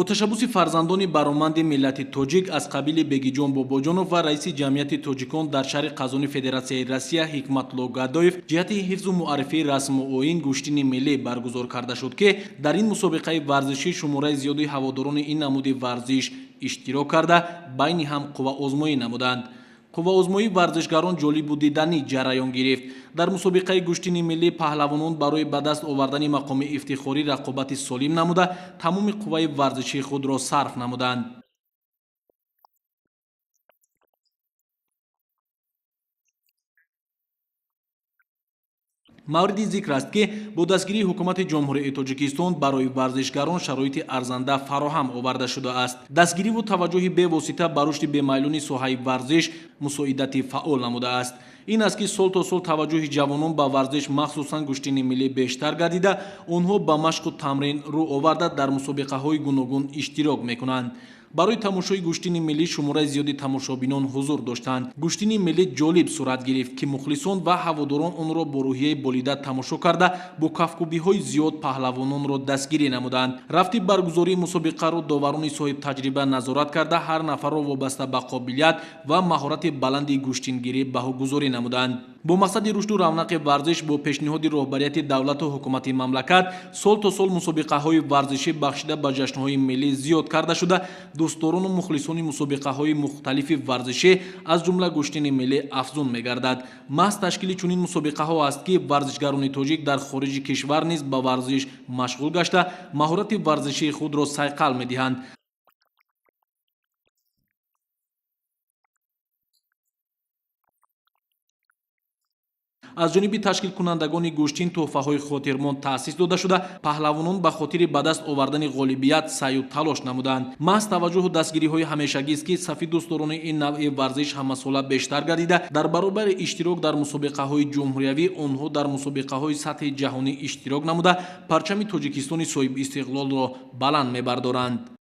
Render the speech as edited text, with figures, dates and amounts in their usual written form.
Ташаббуси фарзандони бароманди миллати тоҷик аз қабили Бегиҷон Бобоҷонов ва раиси ҷамъияти тоҷикон дар шаҳри Қазони Федератсияи Россия Ҳикматулло Гадоев ҷиҳати ҳифзу муаррифии расму оин гӯштини миллӣ баргузор карда шуд, ки дар ин мусобиқаи варзишӣ шумораи зиёди ҳаводорони ин намуди варзиш иштирок карда, байни ҳам қувваозмоӣ намуданд. Қувваозмоии варзишгарон ҷолибу диданӣ ҷараён гирифт. Дар мусобиқаи гӯштини миллӣ паҳлавонон барои ба даст овардани мақоми ифтихорӣ рақобати солим намуда, тамоми қувваи варзишии худро сарф намуданд. Мавриди зикр аст, ки бо дастгирии ҳукумати Ҷумҳурии Тоҷикистон барои варзишгарон шароити арзанда фароҳам оварда шудааст. Дастгириву таваҷҷӯҳи бевосита ба рушди бемайлони соҳаи варзиш мусоидати фаъол намудааст. Ин аст, ки сол то сол таваҷҷӯҳи ҷавонон ба варзиш, махсусан гӯштини миллӣ, бештар гардида, онҳо ба машқу тамрин рӯ оварда, дар мусобиқаҳои гуногун иштирок мекунанд. Барои тамошои гӯштини миллӣ шумораи зиёди тамошобинон ҳузур доштанд. Гӯштини миллӣ ҷолиб сурат гирифт, ки мухлисон ва ҳаводорон онро бо рӯҳияи болида тамошо карда, бо кафкӯбиҳои зиёд паҳлавононро дастгирӣ намуданд. Рафти баргузории мусобиқаро доварони соҳибтаҷриба назорат карда, ҳар нафарро вобаста ба қобилият ва маҳорати баланди гӯштингирӣ баҳогузорӣ намуданд. Бо мақсади рушду равнақи варзиш бо пешниҳоди роҳбарияти давлату ҳукумати мамлакат сол то сол мусобиқаҳои варзишӣ бахшида ба ҷашнҳои миллӣ зиёд карда шуда, дӯстдорону мухлисони мусобиқаҳои мухталифи варзишӣ, аз ҷумла гӯштини миллӣ, афзун мегардад. Маҳз ташкили чунин мусобиқаҳо аст, ки варзишгарони тоҷик дар хориҷи кишвар низ ба варзиш машғул гашта, маҳорати варзишии худро сайқал медиҳанд. Аз ҷониби ташкилкунандагони гӯштин тӯҳфаҳои хотирмон таъсис дода шуда, паҳлавонон ба хотири ба даст овардани ғолибият саъю талош намуданд. Маҳз таваҷҷӯҳу дастгириҳои ҳамешагист, ки сафи дӯстдорони ин навъи варзиш ҳамасола бештар гардида, дар баробари иштирок дар мусобиқаҳои ҷумҳуриявӣ онҳо дар мусобиқаҳои сатҳи ҷаҳонӣ иштирок намуда, парчами Тоҷикистони соҳибистиқлолро баланд мебардоранд.